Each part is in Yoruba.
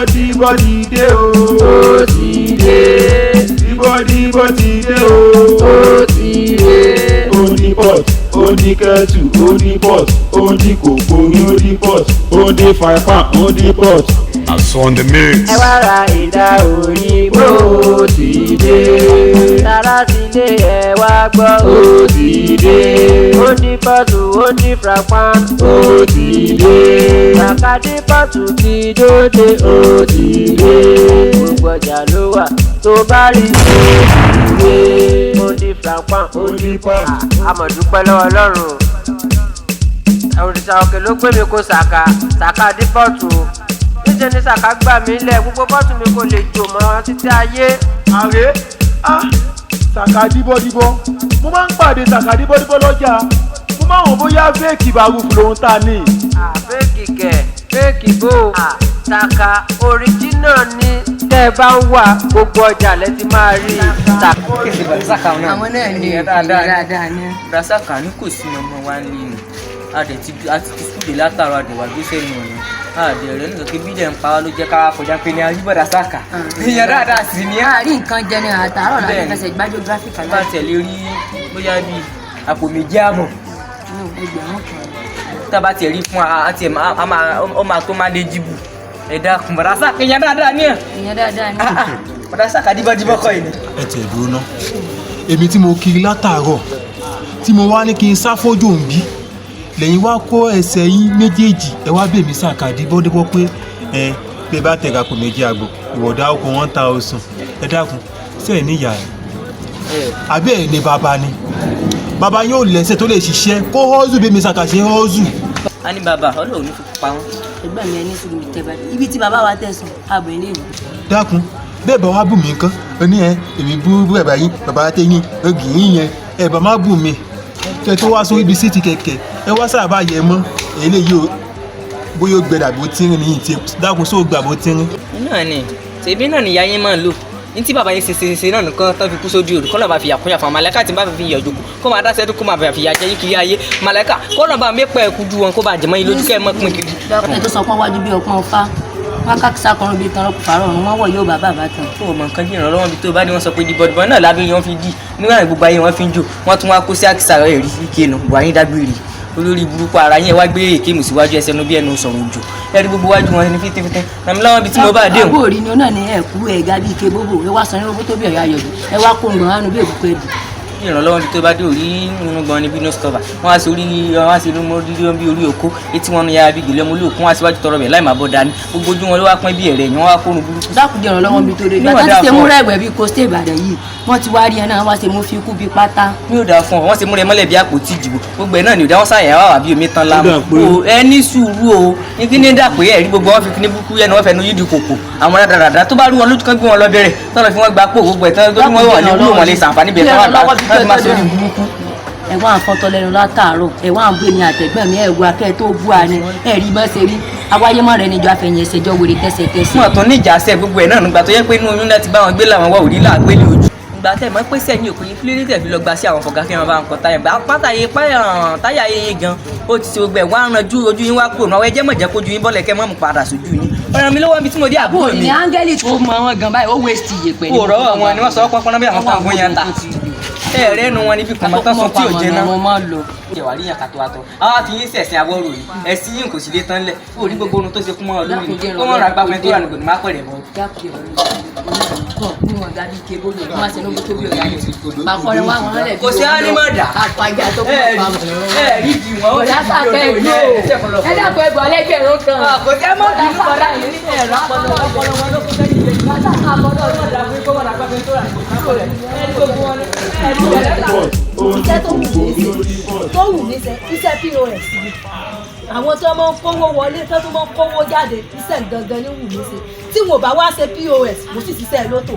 Díbọ́ ti dé o. Ó ti dé. Díbọ́ díbọ́ ti dé o. Ó ti dé. Ó ní pot, ó ní kettle, ó ní pot, ó ní kòkó, ó ní pot, ó ní frypan, ó ní pot. On the mix. Ẹ wá ra ìdá òyìnbó, ó ti dé. Tara ti dé, ẹ wá gbọ́, ó ti dé. Ó ní pọ́ọ̀tù, ó ní frapan, ó ti dé. Sàkàdé pọ́ọ̀tù ti dóde, ó ti dé. Gbogbo ọjà ló wà tó bá rí, ó ti dé. Ó ní frapan, ó ní pot. Àmọ̀dúpẹ́ lọ́wọ́ Ọlọ́run o, òrìṣà òkè ló gbé mi kó sàkà sàkà dé pọ́ọ̀tù o. Níṣẹ́ ni sàkà gbà mí lẹ̀, gbogbo pọ́ọ̀tù mi kò lè jò mọ́ títí ayé. Àrè á Sàkà díbọ́díbọ́, mo máa ń pàdé Sàkà díbọ́díbọ́ lọ́jà, mo máa ń wò bóyá fake baruf lòún ta ni. Fake kẹ̀, fake bò ó, sàkà original ni. Tẹ́ ẹ bá ń wà, gbogbo ọjà lẹ ti máa rí i. Saka náà. Àwọn náà ní ìyẹn dáadáa ní. Dáadáa ní. Rasaka ní kò sí ọmọ wa ní inú adẹ̀ tí a ti ti súde látàrọ adẹ̀ wà gbéṣẹ́ nù ọ̀nà adẹ̀ rẹ̀ nígbà pé bílẹ̀ ń pa wá ló jẹ́ ká kọjá pé ní ayíbọ̀dà Saka ìyẹn dáadáa sì ni á. Àárín nǹkan jẹ ní àtàárọ̀ láti Bẹ́ẹ̀ni. fẹsẹ̀ gbá geographic Bá aláì. tẹ̀lé rí bóyá bíi àpò 2.5. Inú 2,000. Tá a bá tiẹ̀ rí fún wa, a tiẹ̀ máa a máa ó máa tó máa lé jìbù. Ẹ dákun, bọ̀dà Saka ìyẹn dáadáa ní ẹ̀. Ìyẹn dáadáa ní. Bọ̀dà Saka díbọ́díbọ́ kọ́ yìí ni. Ẹ tiẹ̀ dúró ná, èmi tí mo kiri látàárọ̀ tí mo wá ní kí n sá fójò ń bí lẹ́yìn wá kó ẹsẹ̀ yín méjèèjì, ẹ wá bèmí Sàkà díbọ́díbọ́ pé ẹ bí ẹ bá tẹ̀ka kò 2.5 ìwọ̀dà okùn 1,000. Ẹ dákun, ṣé ẹ níyà ẹ àbí ẹ ní bàbá ni? Bàbá yóò lẹ́sẹ̀ tó lè ṣiṣẹ́ kó họ́ọ̀zù bèmí Sàkà ṣe họ́ọ̀zù. A ní bàbá Ọlọ́run ní fi pa wọ́n. Ẹgbẹ́ mi, ẹ ní sùúrù tẹ́ bá dé. Ibi tí bàbá wa tẹ̀sán, ààbò ilé ìwé. Dákun, bẹ́ẹ̀ bá wá bù mí nǹkan ó ní ẹ èmi bú bàbá yín, bàbá tẹ́yìn ogì yín yẹn, ẹ bá má bù mí kẹ tó wá sórí ibi síìtì kẹ̀kẹ́ ẹ wá sábà yẹ mọ́ eléyìí o, bóyá ó gbẹ dàbí ó tínrín ní ìtì. Dákun, sóò gbà bó tínrín? Náà ni ṣèbí náà nìyá yín máa ń lò ní tí bàbá yín ṣe ṣe ṣe náà nìkan tán fi kú sójú òrù. Kọ́nà bá fi yàkúnyà fún màláíkà tí bá fi yọ̀ jòkó kó máa dáṣẹ́ tó kó máa fi yà jẹ́ yín kiri ayé. Màláíkà kọ́nà bá mẹ́pẹ́ ẹ̀kú ju wọn kó bá jẹ̀mọ́ yín lójú kẹ́ ẹ mọ́ pín kiri. Ẹ tó sọ pọ́n wájú bí ọpọ́n fá wọn kákísà kọrun bíi tan fàárọ̀ ọ̀run wọn wọ̀ yóò bá bàbá tán. Tó o mọ nǹkan jí ìrànlọ́wọ́ bí tó o bá ní wọ́n sọ pé dìbọ̀dìbọ̀ náà lábẹ́ wọn fi dì nígbà gbogbo ayé wọn fi ń jò wọ́n tún wá kó sí àkísà rẹ̀ rí ike nù buhari dágbére olórí burúkú ara yẹn wá gbé èké mù síwájú ẹsẹ̀ nu bí ẹnu sọ̀rọ̀ òjò ẹ rí gbogbo wájú wọn ní fítífítí nàmí láwọn ibi tí mo bá dé òun. Àbó òrí ni ó náà ní ẹ̀kú ẹ̀ga bíi ike bóbò, ẹ wá sọ ní owó tó bí ọ̀yà ayọ̀dù, ẹ wá kó nǹkan hánu bí èkúkú ẹ̀dù. Ìrànlọ́wọ́ ibi tó bá dé òrí irun gan ni bí nose cover wọ́n á sí orí, wọ́n á sí irun mọ́ dídí bí orí oko etí wọn ya bí gèlè ọmọ olóòkun, wọ́n á síwájú tọrọ bẹ̀ láì máa bọ́ dání, gbogbo ojú wọn ló wá pín bí ẹ̀rẹ̀ yẹn, wọ́n wá kórun burúkú. Dákùjẹ́ ìrànlọ́wọ́ mi tó dé ìgbà Níwọ̀n tó ti dáa ṣe fún ọ. múra ẹ̀wẹ̀ bíi kòsté Ìbàdàn yìí, wọ́n ti wá rí ẹ náà, wá ṣe mú fi kú bíi pátá. Mi ò dáa fún ọ, wọ́n ṣe múra mọ́lẹ̀ bí àpótí ìdìbò, gbogbo ẹ̀ náà ni ò dá wọ́n sáyẹn wá wà bí omi tán lámú. Ó dà pé- O ẹ ní sùúrù o, ní kí ní dà pé ẹ̀rí gbogbo wọn fi kíní burúkú yẹn ni wọ́n fẹnu yídi kòkò àwọn rádaràdà tó bá rú wọn lójú kan gbé wọn lọ bẹ̀rẹ̀ tọ́lọ̀ fi wọ́n gba pò gbogbo ẹ̀ tán tó ní wọ́n wà ní wúlò wọn lè sàǹfààní bẹ̀rẹ̀ tán wà gbà láti máa sórí burúkú. Ẹ wá ń fọ́tọ́ lẹ́nu látàárọ̀, ẹ wá ń bú èmi àtẹ̀gbọ́n mi, ẹ wá kẹ́ ẹ tó bú a ni ẹ rí bọ́ ṣe rí awáyé mọ́ rẹ níjọ àfẹ̀yìn ẹsẹ̀jọ́ wèrè tẹ́sẹ̀tẹ́sẹ̀. Fún ọ̀tún níjà sẹ́ gbogbo ẹ̀ náà nígbà tó yẹ pé inú oyún láti bá wọn gbé làwọn wá òrí làgbélé ojú. Ìgbà tẹ̀ mọ́ pé sẹ́yìn òkú yín fílẹ̀ tẹ̀ fi lọ gba sí àwọn fọ̀gá kí wọ́n bá ń kọ táyà gbà pátá yé páyà táyà yé gan ó ti ṣe gbogbo ẹ̀ wá ń ranjú ojú yín wá kúrò náà, ẹ jẹ́ mọ̀ jẹ́ kójú yín bọ́lẹ̀ kẹ́ mọ̀ mú padà sójú yín. Ọ̀ràn mi lọ́wọ́ ibi tí mo dé àbúrò mi. Ní áńgẹ́lì tó mọ wọn gan báyìí, ó waste iye pẹ̀lú. Kò rọ́wọ́ wọn ni wọ́n sọ pọ́npọ́n bí àwọn táwọn yẹn ta. Ẹ rẹ́nu wọn níbi kọ̀mọ́ tán sọ tí ò jẹ náà. Mo máa lọ. Ìwà rí yàn kàtó àtọ àwọn àti yín sẹ̀sìn àwọ̀rò yìí, ẹ̀sìn yìí kò sì lè tán lẹ̀ ó rí gbogbo orun tó ṣe kún mọ́ ọ lórí ni kó mọ́ ra gbáfẹ́ tó rà ní kò ní má pẹ̀rẹ̀ mọ́. Kò sí ánímọ̀dà. Àpàjà tó Ẹ kún rí ẹ rí di wọn ó Bọ̀dá ti di sàkẹ́ odò ní ẹ̀gbọ́n ẹsẹ̀ kan lọ. ẹ dákun, ẹgbọ́n lẹ́gbẹ̀rún kan. Kò sí ẹ mọ̀ bínú bọ̀dá yìí ní ẹ̀rọ ọpọlọ ọpọlọ wọn ló kún sẹ́yìn lẹ́yìn. Pot, ó ní Iṣẹ́ tó wù kòkó, mí ṣe ó ní pot. tó wù mí ṣe iṣẹ́ POS ni, àwọn tó máa ń kówó wọlé, tó tún máa ń kówó jáde, iṣẹ́ gangan ni wù mí ṣe. Tí wọn ò bá wá ṣe POS, mo sì ṣiṣẹ́ lótò.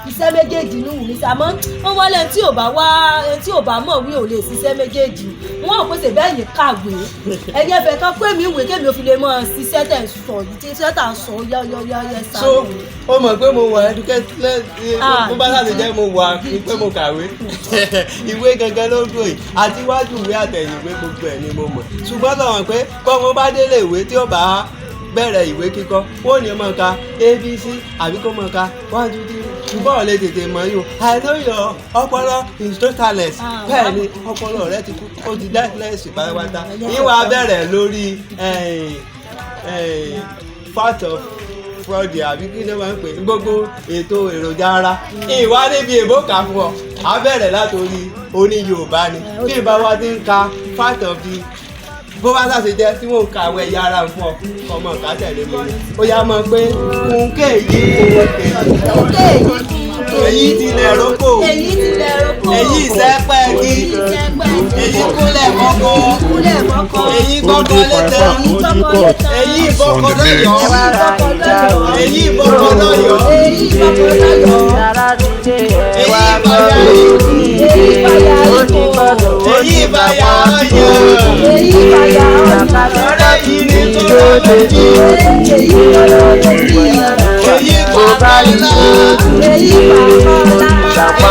Iṣẹ́ méjèèjì ní wù mí ṣe, àmọ́ wọ́n wọlé ẹni tí ò bá wá, ẹni tí ò bá mọ̀ wí ò lè ṣiṣẹ́ méjèèjì. Wọ́n ò pèsè bẹ́ẹ̀ yín kàwé ẹ̀yin ẹ̀fẹ̀ kan pé mi ìwé kémi ò fi lè mọ ṣiṣẹ́ tẹ̀ ń sọ yìí, tí iṣẹ́ tà ń sọ yọ́yọ́yọ́ sá. So ó mọ̀ pé mo wà educated. Ah, Mo bá láti jẹ́ mo wà pé mo kàwé, ìwé gangan ló dùn yìí, àti iwájú ìwé àtẹ̀yìn ìwé gbogbo ẹ̀ ni mo mọ̀, ṣùgbọ́n sọ̀rọ̀ pé kọ́ mo bá délé ìwé tí ó bá bẹ̀rẹ̀ ìwé kíkọ́, wọ́n ní mọ̀ ká ABC àbí kó mọ̀ ká one two three, ṣùgbọ́n ò lè tètè mọ̀ yín o. I know your ọpọlọ is totaless. Bẹ́ẹ̀ ni, ọpọlọ rẹ ti kú, ó ti deathless pátápátá. Ìwà bẹ̀rẹ̀ lórí part of fraud àbí kí ni wọ́n ń pè ní gbogbo ètò èròjà ara. Ìwà níbi èbó kà fún ọ, á bẹ̀rẹ̀ látòrí oní Yorùbá ni bí ìbá wa ti ń ka part of the bó bá ṣàṣe jẹ́ tí wọ́n ń ka àwọn ẹ̀yà ara fún ọ, ọmọ nǹkan tẹ̀lé mi ni ó yá mọ̀ pé kúńkè yìí kúńkè èyí tilẹ̀ rókò, Èyí tilẹ̀ roko. Èyí ìsẹ́pẹ́ kí èyí kúnlẹ̀ mọ́kọ́, Kúnlẹ̀ mọ́kọ́. Èyí gbọ́kọ́ létẹ́, èyí ìbọ̀kọ́ lọ́yọ̀ọ́, èyí ìbọ̀kọ́ lọ́yọ̀ọ́, Èyí ìbọ̀kọ́ lọ́yọ̀ọ́. Èyí ìbáyà yìí, èyí ìbáyà ọ̀yọ́, Èyí ìbáyà ọ̀yọ́. Ọ̀rẹ́ yìí ní kúrò lójú, Èyí kọ́lọ́ lójú. Èyí kọ́kọ́ ńlá, Èyí bàbá ọlá.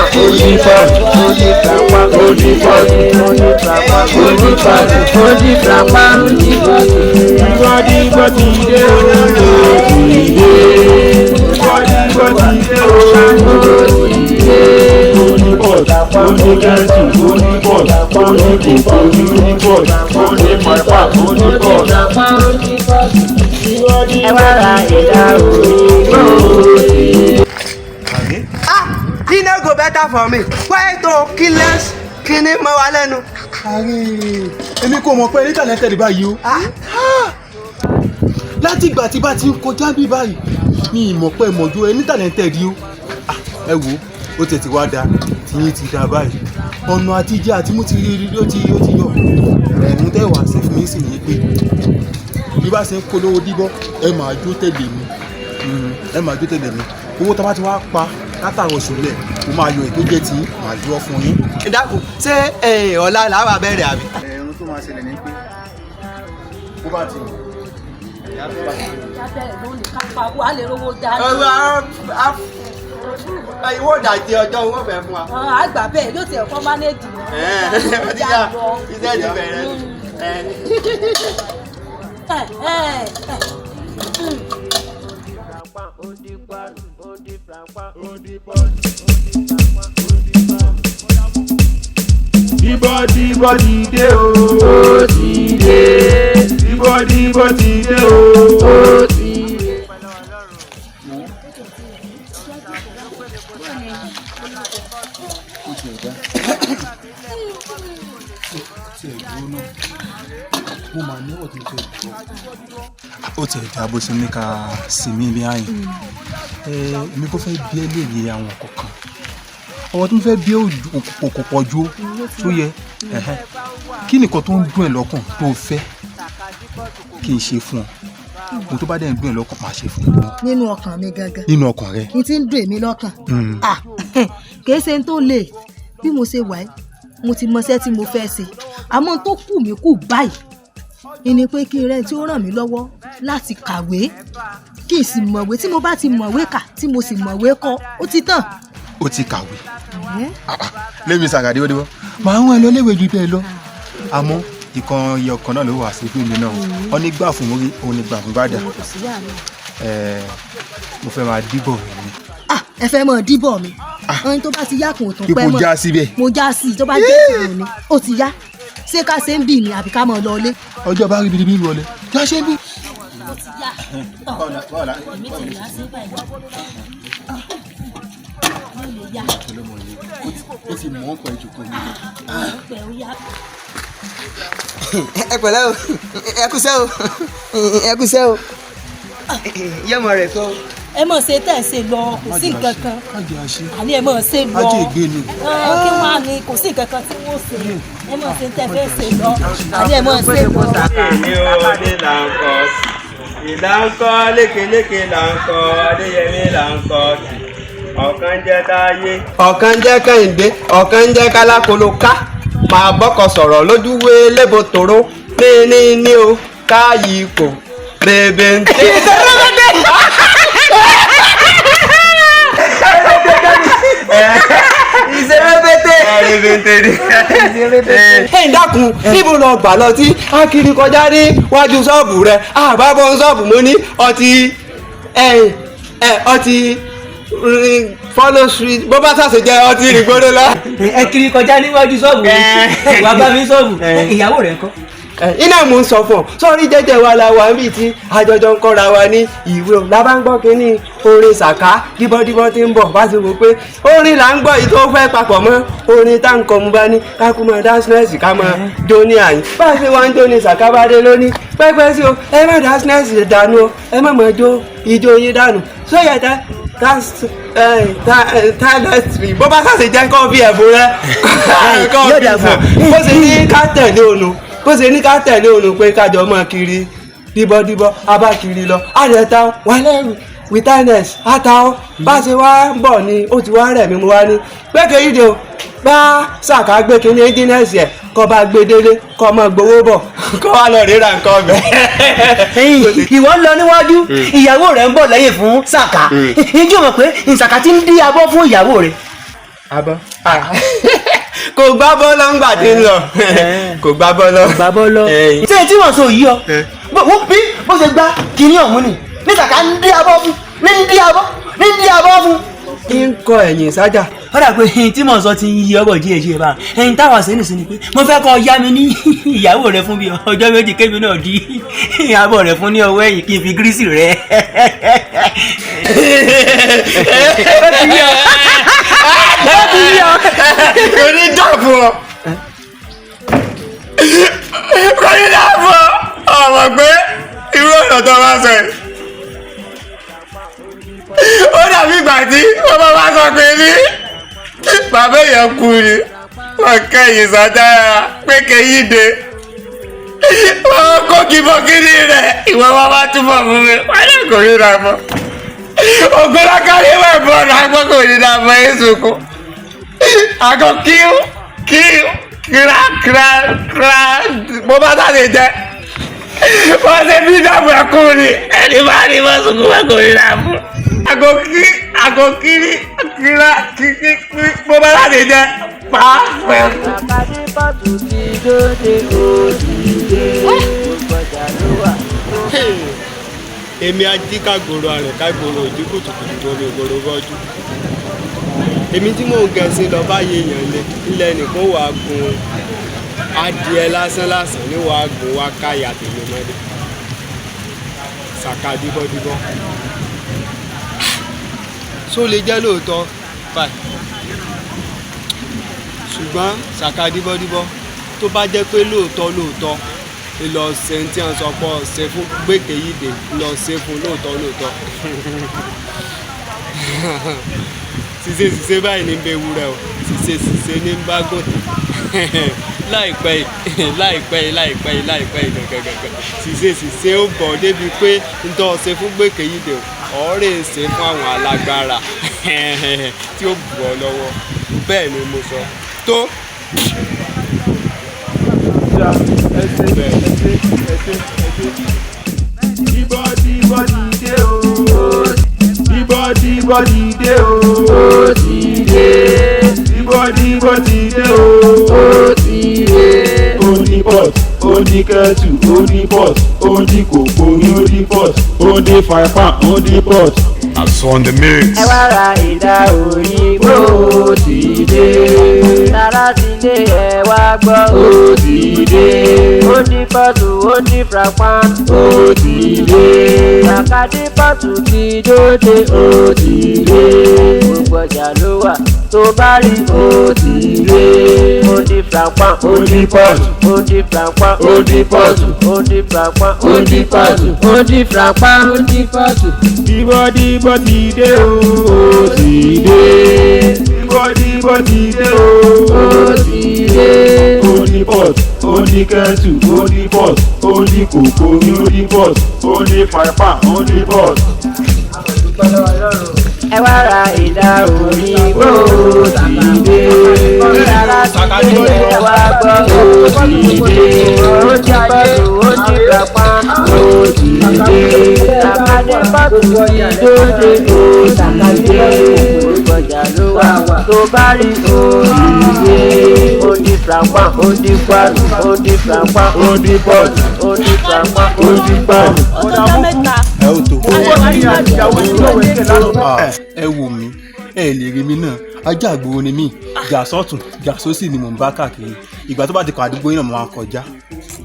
Díbọ́díbọ́ ti dé o. Díbọ́díbọ́ ti dé o. Onípọ̀t, oníkẹ́ntì, onípọ̀t, oníkòkò, onípọ̀t, onípàpà, onípọ̀t. Ẹ wá ra ìdá òyìnbó. Ah, e no go better for me why to kill us kíní mọ́ wa lẹ́nu. Ààrẹ, èmi kò mọ̀ pé ní talented báyìí o. Láti ìgbà tí bá ti ń kọjá bí báyìí mi ì mọ̀ pé mọ̀jú ẹ ní talented yìí o. Ah, ẹ wo, ó tètè wá da tí yín ti da báyìí, ọ̀nà àtijọ́ àti mú ti rí rí, ó ti yọ ẹ̀mú tẹ́ wàá ṣe fún mi sì ní pé bí bá ṣe ń polówó díbọ́, ẹ máa jó tẹ̀lé mi. Ẹ máa jó tẹ̀lé mi. Owó tá a bá ti wá pa látàrọ̀ ṣòlẹ̀, mo máa yọ èyí tó jẹ́ tí màá yọ fún yín. Ẹ dákun, ṣé ọ̀la làwọn abẹ́rẹ́ àbí? Ẹ̀rùn tó máa ṣẹlẹ̀ ní pé bó bá ti mọ̀ Lábẹ́rẹ̀ lónìí ká pa owó, á lè rówó dání. Ìwọ ìdajì ọjọ́ wọn fẹ́ fún wa. Àwọn àgbà bẹ́ẹ̀ yóò tiẹ̀ kọ́ mánéèjì wọn. Ó ti yá, iṣẹ́ ti bẹ̀rẹ̀. Ẹ ẹ ẹ. Díbọ́díbọ́ ti dé o. Ó ti dé. Díbọ́díbọ́ ti dé o. Ó ti dé. Ó ti ẹ̀ dá ó ti ẹ̀ dúró náà, mo máa ní ọ̀rọ̀ tó fẹ́ dúró. Ó ti ẹ̀ dá bó ṣe ní ká sinmi ní àyìn. Èmi kò fẹ́ bí ẹ léèrè àwọn kọ̀ọ̀kan, ọ̀rọ̀ tó ń fẹ́ bí ẹ kò pọ̀ ju tó yẹ. Ẹ̀hẹ́n. Kí nìkan tó ń dùn ẹ́ lọ́kàn tó fẹ́ kí n ṣe fún ọ? Ohun tó bá dẹ̀ ń dùn ẹ́ lọ́kàn, máa ṣe fún ọ. Nínú ọkàn mi gangan. Nínú ọkàn rẹ. N ti ń dùn èmi lọ́kàn. Ah, kìí ṣe n tó le. Bí mo ṣe wà yìí, mo ti mọṣẹ́ tí mo fẹ́ ṣe, àmọ́ n tó kù mí kù báyìí ni pé kí n rẹ́ni tí ó ràn mí lọ́wọ́ láti kàwé, kí n sì mọ̀wé. Tí mo bá ti mọ̀wé kà, tí mo sì mọ̀wé kọ, ó ti tàn. Ó ti kàwé lẹ́mi sàgàdé ó dé wọ́n máa ń wọ́n ẹ lọ léwe ju bẹ́ẹ̀ lọ, àmọ́ ìkan iye ọkàn náà ló wà sí fún mi náà. Wọ́n ní gbà fún orí òun ní gbà fún gbàdà. Kò sí wàhálà. Mo fẹ́ máa díbọ̀ rẹ̀ ni. Ah, ẹ fẹ́ mọ̀ díbọ̀ mi? Ohun tó bá ti yá kùn tó Ipò pẹ́ mọ́. já síbẹ̀. Mo já sí i. Tó bá jẹ́ ìrò ni, ó ti yá. Ṣé ká ṣe ń bì ní àbí ká mọ̀ lọ ilé? Ọjọ́ bá rí biribi wọlé já ṣe ń bí. Ó ti yá. Èmi ti yá sí báyìí. Mo lè yá. Ó ti mọ̀ ọ́n pẹ̀ jù kò ní. Pẹ̀ ó yá. Ẹ pẹ̀lẹ́ o, ẹ kúṣẹ́ o, ẹ kúṣẹ́ o, yẹ́mọ rẹ̀ kọ́. Ẹ mọ̀ ṣe tẹ̀ ṣe lọ, kò sí nǹkan kan. Kájọ àṣẹ. Àní ẹ mọ̀ ṣe lọ. Ajé ìgbé ni. Ah, kí wọ́n á ní kò sí nǹkan kan tí wọ́n ṣe. Ẹ mọ̀ ṣe tẹ̀ fẹ́ ṣe lọ. Àní ẹ mọ̀ ṣe lọ. Èmi ò ní là ń kọ, ìlà ń kọ lékeleke là ń kọ, Adéyẹmí là ń kọ, ọ̀kan jẹ́ Táyé. Ọ̀kan jẹ́ Kẹ́hìndé, ọ̀kan jẹ́ kálákolo ká máa bọ́kọ sọ̀rọ̀ lójúwé lébo tòró ní ní ní o káyì kò bèbè ń tẹ́. Ṣe rẹ́pẹ́tẹ́. Rẹ́pẹ́tẹ́ ni. Ẹ ń dákun, níbo lọ gbà lọ tí a kiri kọjá ní wájú ṣọ́ọ̀bù rẹ? Àbábọ̀ ṣọ́ọ̀bù mo ní ọtí ọtí follow street bó bá ṣàṣe jẹ ọtí ìgboro lọ. Ẹ kiri kọjá níwájú ṣọ́ọ̀bù mi, wàá bá mi ṣọ́ọ̀bù, ìyàwó rẹ̀ ńkọ́? Iná mò ń sọ fún ọ, sọrí jẹ́jẹ́ wa la wà níbi tí àjọjọ ń kọ́ra wa ní ìwé o, la bá ń gbọ́ kínní orin Sàká díbọ́díbọ́ tí ń bọ̀, bá ti wò pé orin là ń gbọ́ yìí tó fẹ́ papọ̀ mọ́ orin tá ń kọ́ mu bá ní kákú mọ́ dáṣínẹ́sì ká mọ́ jó ní àyín bá a ṣe wá ń jó ní Sàká bá dé lónìí pẹ́pẹ́ sí o, ẹ má dáṣínẹ́sì dànù o, ẹ má mọ̀ jó ijó yín dànù sóyà tá tálẹ́sì bó bá sàṣe jẹ́ kọ́ bí ẹ̀fọ́ rẹ kọ́ bí ẹ̀fọ́ bó ṣe ní ká tẹ̀lé ònu bó ṣe ní ká tẹ̀lé òun pé kájọ máa kiri díbọ́díbọ́ a bá kiri lọ àdẹ̀ta wà lẹ́rù witness ata ó bá ṣe wá ń bọ̀ ni ó ti wá rẹ̀ mí mu wá ní pé kéyìí o bá Sàká gbé kínní ẹ́ńjínẹ́sì ẹ̀ kọ́ bá gbé délé kọ́ mọ́ gbowó bọ̀ kọ́ wá lọ ríra nǹkan ọbẹ̀. Ìwọ ń lọ níwájú, ìyàwó rẹ̀ ń bọ̀ lẹ́yìn fún Sàká, ìjọ mọ̀ pé Sàká ti ń dí abọ́ fún ìyàwó rẹ̀. Abọ́ kò gbá bọ́ọ̀lù ńgbà tí ń lọ, kò gbá bọ́ọ̀lù. Kò gbá bọ́ọ̀lù. Ṣé tí wọ́n sọ yìí ọ bí bó ṣe gbá kínní ọ̀hún ni ní Sàká ń dí abọ́ fún, ní ń dí abọ́, ní ń dí abọ́ fún. Ń kọ ẹ̀yìn sájà. Ó dà pé tí mò ń sọ ti ń yí ọbọ̀ díẹ̀ díẹ̀ bá ẹyin táwa sí nìsín ni pé mo fẹ́ kọ́ yá mi ní ìyàwó rẹ fún bí ọjọ́ méjì kébì náà di abọ́ rẹ fún ní ọwọ́ ẹ̀yìn kí n fi gírísì rẹ. Ó ti yí ọ. Ó ti yí ọ. Kò ní dà fún ọ. Kò ní dà fún ọ. Ọmọ pé irú ọ̀nà tó bá sọ yìí ó dàbí ìgbà tí wọ́n bá wá sọ pé ní bàbá èèyàn kú ni wọ́n kẹ́yìn sọ́jà pé kẹ́yìn dé wọ́n kó kíbọ̀kíní rẹ̀ ìwọ wọn bá túbọ̀ fún mi wọ́n lè kò ní ra mọ́ ògùn lákàrí wà bọ́ ọ̀nà àgbọ̀ kò ní ra mọ́ èso kù àgọ́ kíú kíú kíra kíra kíra mo bá sáré jẹ wọ́n ṣe bí dàbò ẹ̀kú ni ẹni bá ní wọ́n sunkún wọn kò ní ra mọ́ àgọ́ kírí kíra kíkí mo bá sáré jẹ pàápàá. Sàkádé pọ̀tù ti dóde òdìdé gbogbo ọjà ló wà. Èmi ajíkàgbòrò àrùn kágbòrò òjì kùtùkùtù bomi ògbòrò bọ́jú. Èmi tí mò ń gẹ̀ẹ́sì lọ báyìí èèyàn lé ilẹ̀ nìkan wà á gun adìẹ lásán lásán ní wàá gun wá káyà tèmi mọ́lẹ̀. Sàká díbọ́díbọ́. Ṣó lè jẹ́ lóòótọ́ báyìí? Ṣùgbọ́n Sàká díbọ́díbọ́ tó bá jẹ́ pé lóòótọ́ lóòótọ́ lọ ṣe ń tí wọ́n sọ pé ṣe fún Gbékèyídé lọ ṣe fún lóòótọ́ lóòótọ́. Ṣiṣe ṣiṣe báyìí ní bẹ ewúrẹ́ o, ṣiṣe ṣiṣe ní bá gòtò. Láìpẹ́ yìí láìpẹ́ yìí láìpẹ́ yìí láìpẹ́ yìí gẹ́gẹ́gẹ́gẹ́ ṣiṣe ṣiṣe ó bọ̀ débi pé ń tọ́ ṣe fún Gbékèyídé o, ọ̀rẹ́ ṣe fún àwọn alágbára tí ó bù ọ lọ́wọ́. Bẹ́ẹ̀ ni mo sọ tó. Ẹ ṣé, ẹ ṣé, ẹ ṣé, ẹ ṣé. Díbọ́díbọ́ ti dé o. Díbọ́díbọ́ ti dé o. Ó ti dé. Díbọ́díbọ́ ti dé o. Ó ti dé. Ó ní pot, ó ní kettle, ó ní pot, ó ní kòkó, ó ní pot, ó ní frying pan, ó ní pot. On the mix. Ẹ wá ra ìdá òyìnbó ó ti dé. Tara ti dé ẹ wá gbọ́ ó ti dé. Ó ní pọ́tù ó ní frapan ó ti dé. Sàkádé pọ́tù ti dóde ó ti dé. Gbogbo ọjà ló wà tó bá rí ó ti dé. Ó ní frapan Ó ní pot, ó ní frapan ó ní pọ́ọ̀tù, ó ní frapan ó ní pọ́ọ̀tù, ó ní frapan ó ní pọ́ọ̀tù. Díbọ́díbọ́ ti dé o. Ó ti dé. Díbọ́díbọ́ ti dé o. Ó ti dé. Ó ní pot, ó ní kettle, ó ní pot, ó ní kòkó, ó ní pot, ó ní frying pan, ó ní pot. Ẹ wá ra ìdá òyìnbó ó ti dé. Tara ti dé ẹ wá gbọ́ ó ti dé. Ó ti pọ́tù ó ti frapan ó ti dé. Sàkádé pọ́tù ti dóde ó ti dé. ọjà ló wà tó bá rí òdìdé. Ó di frapa, ó di pààlù, ó di frapa, ó di pọ́ọ̀tù, ó di frapa, ó di pààlù. Ó tọ́jọ́ mẹ́ta. Ẹ ó tó. Owó ní àtìyàwó ìlú ẹ̀kẹ́ lánàá. Ẹ wò mí, ẹ lè rí mi náà, ajá àgbòrò ni mí, gà sọ́tún gà sósì ni mò ń bá káàkiri. Ìgbà tó bá ti kọ àdúgbò yín náà mo máa kọjá.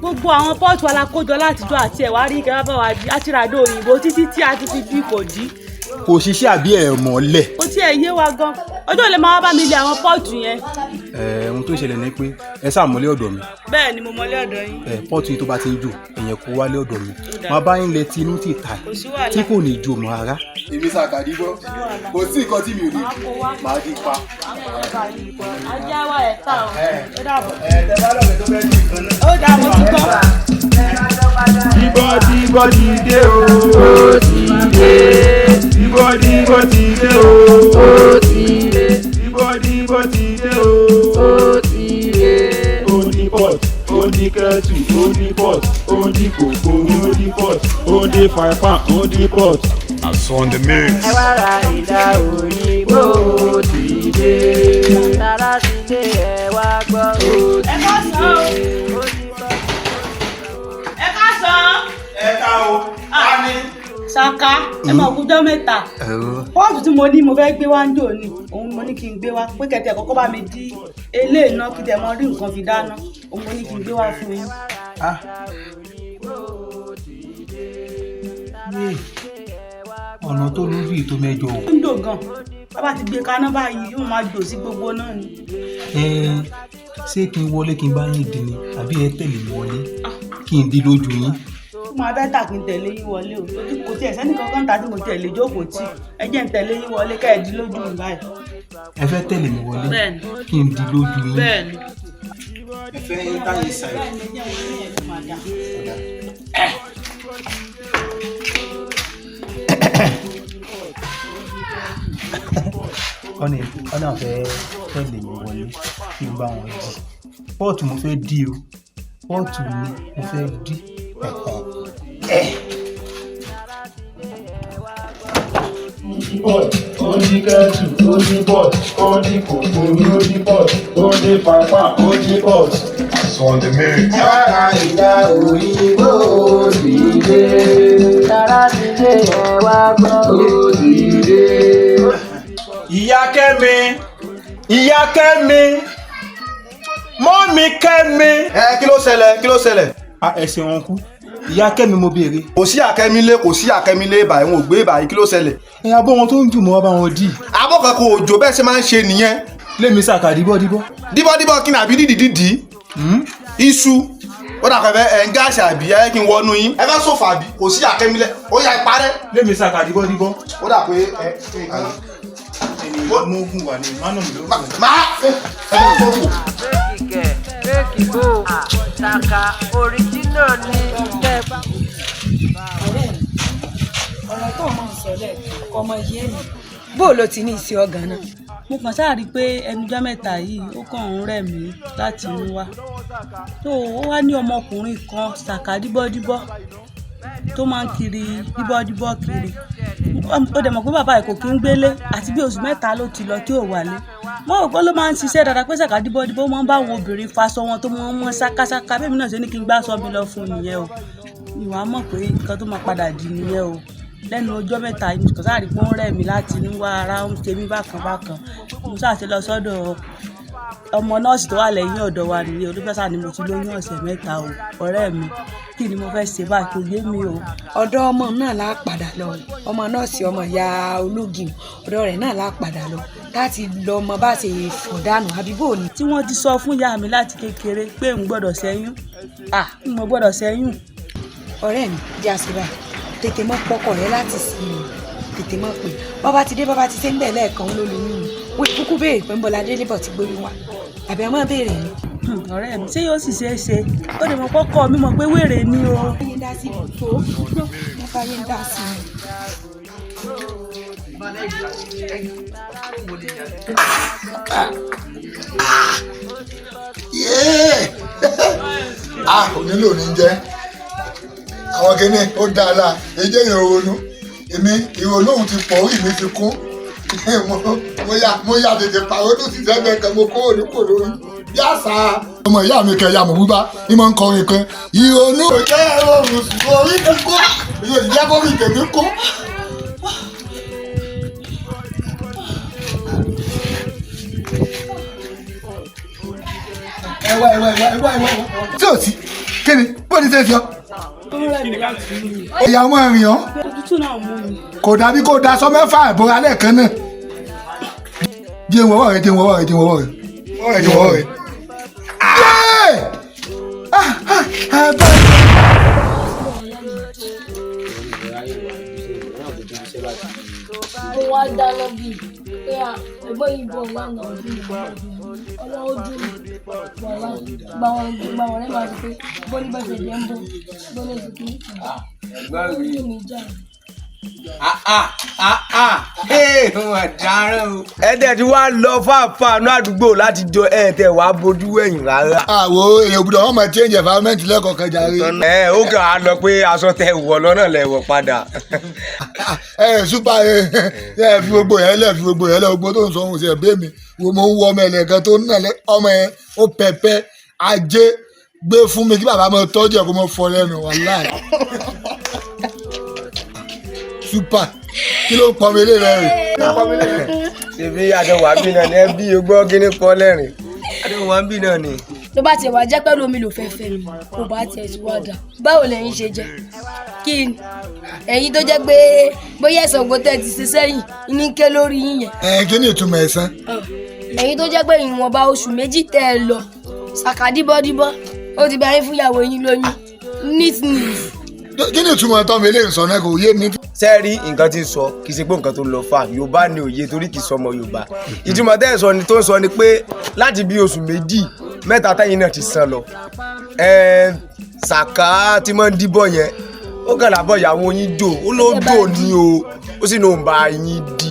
Gbogbo àwọn pọ́ọ̀tù alákójọ látijọ́ àti ẹ̀wá rí kẹ́ bá wa di àtìràdó òyìnbó títí tí a ti fi bí kò dí. Kò ṣiṣẹ́ àbí ẹ̀ mọ́lẹ̀. Kò tiẹ̀ yé wa gan. Ọjọ́ lè máa wá bá mi lé àwọn pọ́ọ̀tù yẹn. Ẹ ohun tó ṣẹlẹ̀ ni pé ẹ ṣàmọ́lé ọ̀dọ̀ mi. Bẹ́ẹ̀ ni, mo mọlé ọ̀dọ̀ yín. Ẹ pọ́ọ̀tù yìí tó bá ti ń jò, ẹ̀yẹn kó wálé ọ̀dọ̀ mi, máa bá yín lẹ tinú tì ta Kò sí wàhálà. tí kò ní jò mọ́ rárá. Èmi Sàkàdíbọ́, kò sí nǹkan tí mi ò lè máa dín pa. Ajá wa ẹ̀ ta o. Ó dàbọ̀. Ẹ tẹ bá lọ́ọ̀kẹ́ tó fẹ́ dín nǹkan náà. Ó dàbọ̀, ti gbọ́. Díbọ́ díbọ́ ti dé o. Ó ti dé. Díbọ́ díbọ́ ti dé o. Ó ti dé. Díbọ́ díbọ́ ti dé o. Ó ti dé. Ó ní pot, ó ní kẹ́tù, ó ní pot, ó ní kòkó, ó ní pot, ó ní frypan, ó ní pot. On the mix. Ẹ wá ra ìlà òyìnbó ti dé. Tara ti dé, ẹ wá gbọ́ ó ti Ẹ ká sàn o. dé. Ó ti bọ́. Ẹ ká sàn. Ẹ ká o, ta ni. Saka, ẹ mọ̀ kújọ́ mẹ́ta. Pọ́ọ̀tù tí mo ní mo fẹ́ gbé wá ń jò ní òun, mo ní kí n gbé wá pé kẹ̀tẹ̀ kọ́kọ́ bá mi dí eléyìí náà kí tẹ̀ mọ́ rí nǹkan fi dáná. Òun mo ní kí n gbé wá fún yín. Ah. Yé, ọ̀nà tó lójú ìtò mẹ́jọ o. Ó ń dò gan, bàbá ti gbé kaná báyìí, yóò máa jò sí gbogbo náà ni. Ẹ ṣé kí n wọlé kí n bá yín dín ni, àbí ẹ tẹ̀lé mi wọlé kí n dín lójú yín? Ó máa bẹ́tà kí n tẹ̀lé yín wọlé o, torí kò tiẹ̀ sẹ́ni kankan ta tí mo tẹ̀lé jókòó tì. Ẹ jẹ́ n tẹ̀lé yín wọlé kẹ́ ẹ̀ dín lójú mi báyìí. Ẹ fẹ́ tẹ̀lé mi wọlé Bẹ́ẹ̀ni. kí n dín lójú yín? Bẹ́ẹ̀ni. Ẹ fẹ́ táyé ṣàì. Bẹ́ẹ̀ni, ẹ jẹ́ wọlé yẹn ló máa dà. Ọ̀nà ọ̀nà fẹ́ tẹ̀lé mi wọlé kí n bá wọn dì pọ́ọ̀tù. Mo fẹ́ dì o, pọ́ọ̀tù ni mo fẹ́ dì. Pot, ó ní kẹ́tù, ó ní pot, ó ní kòkó, ó ní pot, ó ní frypan, ó ní pot. On the mix. Ẹ wá ra ìlà òyìnbó ti dé. Tara ti dé, ẹ wá gbọ́ ó ti dé. Ìyá Kẹ́mi, ìyá Kẹ́mi, mọ́mí Kẹ́mi. Ẹ kí ló ṣẹlẹ̀? Kí ló ṣẹlẹ̀? A ẹ ṣeun kú. Ìyá Kẹ́mi mo béèrè. Kò sí àkẹ́mílé, kò sí àkẹ́mílé báyìí, wọn ò gbé báyìí. Kí ló ṣẹlẹ̀? Ẹ abọ́ wọn tó ń jù mọ́ wá bá wọn dì. Abọ́ kan kò jò, bẹ́ẹ̀ ṣe máa ń ṣe nìyẹn. Lémi Sàkà díbọ́díbọ́. Díbọ́díbọ́ kí ni àbí dídì dídì? Iṣu ó dà pẹ́ ẹ̀ ń gáàsì àbí ẹ kí n wọnú yín. Ẹ fẹ́ sòfò àbí? Kò sí àkẹ́mílé, ó yá ìparẹ́. Lémi Sàkà díbọ́díbọ́. Ó dà pé ẹ Ẹni mo gùn wà ní mánà mi ló gùn. Máa ẹ fẹ́ sòfò. Fake kẹ̀, fake bò, Saka original ni. Tẹ́ bá. Ọ̀rẹ́ mi, ọ̀rọ̀ tó o máa ń sọ lẹ́ẹ̀kan ọmọ yé mi, bó o ló ti ní ìsìn ọ̀gàn náà? Mo kàn sáà rí i pé ẹnujọ́ mẹ́ta yìí, ó kàn ń rẹ̀ mí láti inú wá. Tó ó wá ní ọmọkùnrin kan, Sàkà díbọ́díbọ́, tó máa ń kiri díbọ́díbọ́ kiri. Ó dẹ̀ mọ̀ pé bàbá ẹ̀ kò kí ń gbélé, àti bí oṣù 3 ló ti lọ tí ò wálé. Mo rò pé ló máa ń ṣiṣẹ́ dáadáa, pé Sàkà díbọ́díbọ́ ó máa ń bá àwọn obìnrin faṣọ wọn tó máa ń mọ́ ṣákáṣáká. Bẹ́ẹ̀ mi náà ṣe ní kí n gbá aṣọ mi lọ fún un nìyẹn o. Ìwà mọ̀ pé nǹkan tó máa padà dì nìyẹn o. Lẹ́nu ọjọ́ mẹ́ta yìí, mo kàn sáà rí pé ó ń rẹ̀ mí láti inú wá, ara ń ṣe mí bákan bákan. Mo sáà ṣe lọ sọ́dọ̀ ọmọ nọ́ọ̀sì tó wà lẹ́yìn ọ̀dọ̀ wa nìyẹn. Olúfẹ́sà ni mo ti lóyún ọ̀sẹ̀ 3 o. Ọ̀rẹ́ mi, kí ni mo fẹ́ ṣe báyìí? Kò yé mi o. Ọ̀dọ̀ ọmọ náà la padà lọ, ọmọ nọ́ọ̀sì, ọmọ ìyá ológin, ọ̀dọ̀ rẹ̀ náà la padà lọ láti lọ mọ bá ṣe fọ̀ dànù, àbí bò ní. Tí wọ́n ti sọ fún ìyá mi láti kékeré pé n gbọ́dọ̀ ṣẹ́yún, ah, n mo gbọ́dọ̀ ṣẹ́yún. Ọ̀rẹ́ mi, jẹ́ àṣìbà tètè mọ́ pọkọ rẹ láti sìn ín, tètè mọ́ pé bọ́ba ti dé, bọ́ba ti ṣe ń bẹ̀ lẹ́ẹ̀kan ló lóyún mi. Wọ́n ìkúkú béèrè pé ń bọ́lá délé bọ̀ ti gbóyún wa, àbí ọmọ béèrè ni. Ọ̀rẹ́ mi, ṣé yóò sì ṣeé ṣe? Ó lè mọ kọ́kọ́ mi mọ̀ pé wèrè ni o. Báyé ń dá sí i tó, wọ́n báyé ń dá sí i. Ah, onílò ní jẹ́ àwọn kìíní ó dáa la èyí jẹ́ ìrònú èmi, ìrònú òun ti pọ̀, orí mi ti kún. Mo ya tètè pàrọ̀ tó sì sẹ́gbẹ̀ẹ́ kan, mo kúrò ní kò lórí bí àṣà. Ọmọ ìyá mi kan ya mọ̀ búbá ní mo ń kọrin kan, ìrònú ò jẹ́ oorun sùn, orí ti kó ìyóò jẹ́ kó rí tèmi kó. Ẹ wá, ẹ wá, ẹ wá, ẹ wá, ẹ wá. Tí ò sí kí ni bó ní sẹ́sì ọ́? Ìyá ọmọ ìrìn ọ́. Òtútù náà mú mi. Kò dàbí kó daṣọ mẹ́fà ìbora lẹ́ẹ̀kan náà. Jẹun ọwọ́ rẹ, jẹun ọwọ́ rẹ, jẹun ọwọ́ rẹ, jẹun ọwọ́ rẹ. Yéé! Ah, ah, ah, bẹ́ẹ̀. Mo wá dáná bíi pé ẹ̀gbọ́n yìí bọ̀ lánàá, ọdún ọlọ́wọ́ dùn mí wàhálà gba wọn rẹ́ máa sọ pé bọ́lí bá ṣe jẹ́ ń bọ̀ bọ́lí ṣe kí Ẹ̀gbọ́n mi. Ojú mi já. Ọ̀daràn o. Ẹ tẹ̀ tí wàá lọ fáfáà ní àdúgbò láti jọ ẹ tẹ̀ wàá bójú ẹ̀yìn rárá. Àwo èèyàn gbọ́dọ̀ wọ́n máa change environment lẹ́kọ̀ọ̀kan jàre. Ẹ ó kàn á lọ pé aṣọ tẹ wọ̀ lọ́nà lẹ wọ̀ padà. Ẹ súpà, ẹ ẹ fi gbogbo yẹn lẹ, fi gbogbo yẹn lẹ, gbogbo tó ń sọ ohun sí ẹ bẹ́ẹ̀ mi wo, mo ń wọ ọmọ ẹlẹ́kan tó ń nàlẹ́ ọmọ yẹn ó pẹpẹ ajé gbé fún mi kí bàbá mi tọ́jú ẹ̀ kó mọ fọ lẹ́nu, wàláì. Súpà, kí ló ń pọn mi lé rẹ rè? Ṣèbí àjọ wà bí náà ni ẹ bí ogbó kíní pọ́ lẹ́rìn. Àjọ wà bí náà ni. Tó bá tiẹ̀ wá jẹ́ pẹ̀lú omi ló fẹ́ fẹ́ mi, kò bá tiẹ̀ ti wá dà. Báwo lẹ̀yin ṣe jẹ́? Kí ni ẹ̀yin tó jẹ́ pé bóyá ẹ̀sán ògbó tẹ̀ ti ṣe sẹ́yìn ní ké lórí yín yẹn? Ẹ kí ni ìtumọ̀ ẹ̀sán? Ẹ̀yin tó jẹ́ pé ìwọ̀nba oṣù 2 tẹ́ ẹ lọ ṣàkà díbọ́díbọ́, ó ti bá yín fún ìyàwó yín lóyún neat neat. Kí ni ìtumọ̀ ẹ̀tọ́ mi lè sọ náà, kò yé mi. Ṣé ẹ rí nǹkan tí ń sọ, kì í ṣe pé nǹkan tó lọ fà Yorùbá ni òye torí kì í sọmọ Yorùbá. Ìtumọ̀ tẹ́ ẹ̀ sọ ni tó ń sọ ni pé láti bí oṣù 2 mẹ́ta tẹ́yìn náà ti san lọ. Ṣàkà tí máa ń díbọ̀ yẹn, ó kàn lábọ̀ ìyàwó yín jò, ó ló jò ní o, ó sì ní òun bá yín di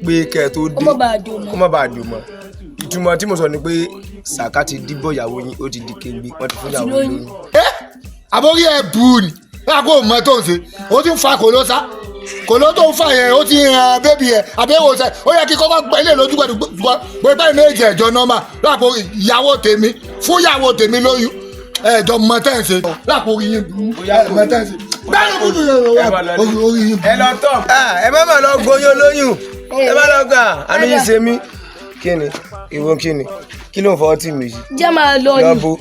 pé kẹ́ ẹ tó dé. Kó má bàa jò mọ́. Kó má bàa jò mọ́. Ìtumọ̀ tí mo sọ ni pé Ṣàkà ti díbọ̀ ìyàwó yín, ó ti di kéńgbé, wọ́n ti fún ìyàwó yín lóyún. Àbórí ẹ bù ni láàkó mọ tó ń ṣe, ó ti ń fa kòló sá, kòló tó ń fà yẹn, ó ti ń ran bébì yẹn àbẹ̀wò sẹ, ó yẹ kí kọ́kọ́ gbẹ ilé lójú pẹ̀lú pé báyìí méjì ẹ̀jọ̀ nọ́mà láàkó ìyàwó tèmi fún ìyàwó tèmi lóyún, ẹ̀jọ̀ mọ tẹ́ ń ṣe láàkó orí yín burú, ẹ̀ mọ tẹ́ ń ṣe bẹ́ẹ̀ ni búdú yẹn orí yín burú. Ẹ lọ tọ ẹ má má lọ gboyún olóyún, ẹ má lọ gbà àánú yín ṣe mí. Kí ni ìwọ, kí ni kí ló ń fọwọ́ tì mí yìí? Jẹ́ máa lọ ni. Lọ́bù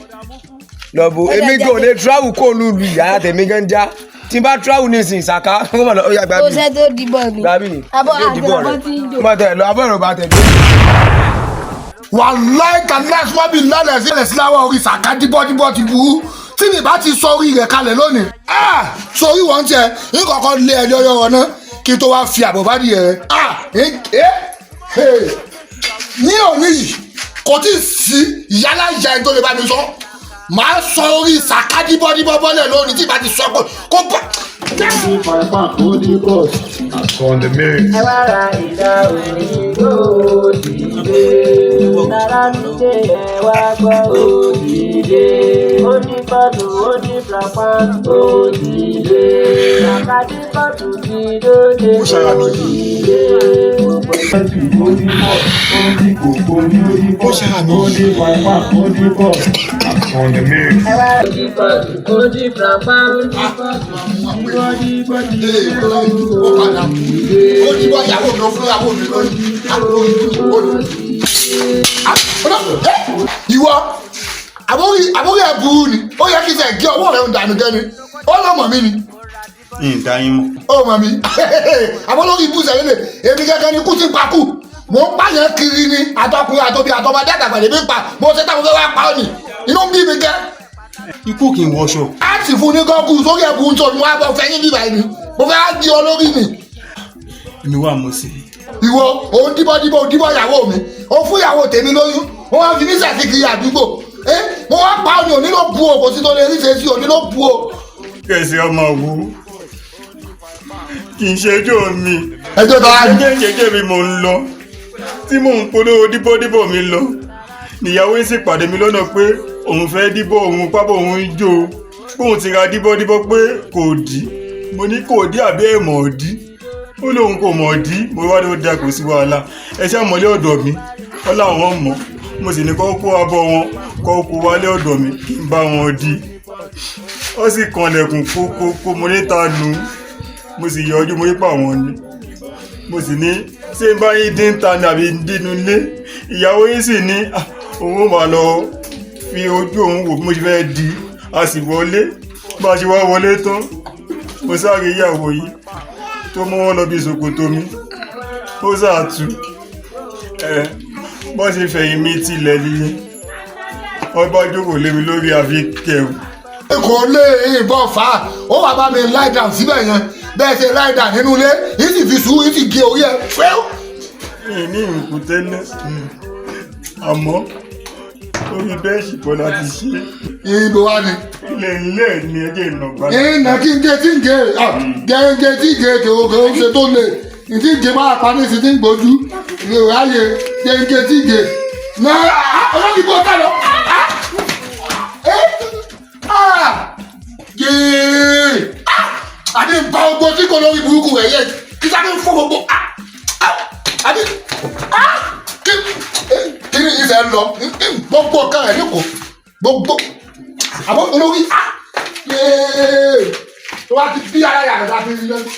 lọ́bù, èmi kò lè travel kó lùlù ìyá tèmi gan já, tí n bá travel nísìnyí Ṣàkà kó má lọ ó yá gbàbí. Kò sẹ́ tó dìbò ni. Gbàbí. Abọ́ Yóò dìbò àti rẹ̀. abọ́ tí ń jò. Má tẹ̀ lọ abọ́ ìrọ̀bà tẹ̀ dé. Wàláì kàlẹ́ sọ́bì lálẹ́ sílẹ̀ síláwọ̀ orí Ṣàkà díbọ́díbọ́ ti burú tí mi bá ti sọ orí rẹ̀ kalẹ̀ lónìí. Sórí wọn tiẹ̀ ń kọ́kọ́ lé ẹjọ́ yọrọ náà kí n tó wá fi àbọ̀ bá di ẹ̀. Ní òní yìí kò tí ì sí ìyálà ìyá ẹni tó lè bá mi sọ, màá sọ orí Ṣàkà díbọ́díbọ́ bọ́lẹ̀ lónìí tí ìbá ti sọ kó bá. On the mix. Ẹ wá ra ìdá òyìnbó dìde. Tara nílé ẹ wá gbọ́ òdìdé. Ó ní pọ́ọ̀tù, ó ní fúlàpán òdìdé. Ṣàkàdí pọ́ọ̀tù ti dóde òdìdé. Ó ṣàmì. On the mix. Ẹ wá ra ìdí pọ́ọ̀tù, ó ní fúlàpán. Ó padà ó ní bọ́ ìyàwó mi, ó fún ìyàwó mi lóyún, àbúrò orí. Ìwọ àbórí ẹ burú ni, ó yẹ kí n sẹ gé ọwọ́ rẹ ń dànù gẹ́ni, ó lọ mọ̀ mí ni. Ìdá yín mọ̀. Ó mọ̀ mí àbólórí ibùsẹ̀ lélẹ̀, èmi gẹ́gẹ́ ni kú ti pa kú, mò ń pààyàn kiri ni, àtọkùnrin àtọbi àtọmọdé àtàgbà lèmi ń pa, mo ṣe táwọn fẹ́ wá pa ọ́ ni, inú ń bí mi gẹ́. Ikú kì í wọṣọ. A sì fún ní gọ́gù sórí ẹ̀bùn tó ní wàá bọ̀ fẹ́yìn bíbá yìí ni mo fẹ́ á di ọ lórí mi. Èmi wà mo sí. Ìwọ òun díbọ́díbọ́, òun díbọ́ ìyàwó mi, òun fún ìyàwó tèmi lóyún, wọ́n wá fi mí sàkíkiri àdúgbò, ẹ mo wá pa ọ́ ni, òní ló bu o, kò sí tó lè ríṣe sí, òní ló bu o. Kẹ̀sì ọmọ wo kì í ṣẹjọ́ mi. Ẹjọ́ tó wá ní. Jẹ́jẹ́ mi mò ń lọ tí mò ń polówó díbọ́díbọ̀ mi lọ níyàwó yín sì pàdé mi lọ́nà pé òun fẹ́ díbọ́, òun pábọ̀ òun ń jó o, òun ti ra díbọ́díbọ́ pé kò dí, mo ní kò dí àbí ẹ̀mọ̀ dí, Ó lóun kò mọ̀ dí. Mo wá ló da, kò sí wàhálà, ẹ ṣáà mọ̀lé ọ̀dọ̀ mi. Ó láwọn mọ̀. Mo sì ní kó kó abọ́ wọn, kó kó wálé ọ̀dọ̀ mi kí n bá wọn dí. Ó sì kanlẹ̀kùn kókókó. Mo ní ta nu? Mo sì yọjú, mo rí pa àwọn ni. Mo sì ní ṣé n bá yín dín ta ni àbí dínú ilé? Ìyàwó yín sì ní, "Ah, òun ò máa lọ fi ojú òun wò bí mo ṣe fẹ́ di." A sì wọlé. Bá a ṣe wá wọlé tán, mo sáré ìyàwó yìí tó mú wọn lọ bí ṣòkòtò mi, ó sàtú ẹ bó ṣe fẹ̀yìn mi tilẹ̀ nìyẹn. Wọ́n bá jókòó lé mi lórí, àfi kẹrù. Kò lè ìbọn fà á. Ó wà bá mi lie down síbẹ̀ yẹn. Bẹ́ẹ̀ ṣe lie down nínú ilé yìí sì fi sùúrù yìí sì gé orí ẹ fẹ́ẹ́. Mi ní ìrùkù tẹ́lẹ̀, àmọ́ orí bẹ́ẹ̀sì kọ́ láti ṣe. Ibo wa ni. Ilẹ̀ ilé ni ẹjẹ́ ìnàgbà. Ìnà kí n gé tí n gé gẹ́gẹ́ tí gé kò ń ṣe tó le ìdí gé máa pa ní ìsìn tí ń gbójú ní òráyè gẹ́gẹ́ tí gé náà olórí bó ká lọ. Yéé, àní ba ogbó tí kò lórí burúkú rẹ̀ yẹ kí sáré fún gbogbo àní kí ni ìfẹ́ lọ gbogbo ọ̀kan rẹ̀ ní kò gbogbo àbọ̀ olórí yéé tó bá ti bí ara yàrá láti rí lẹ́nu.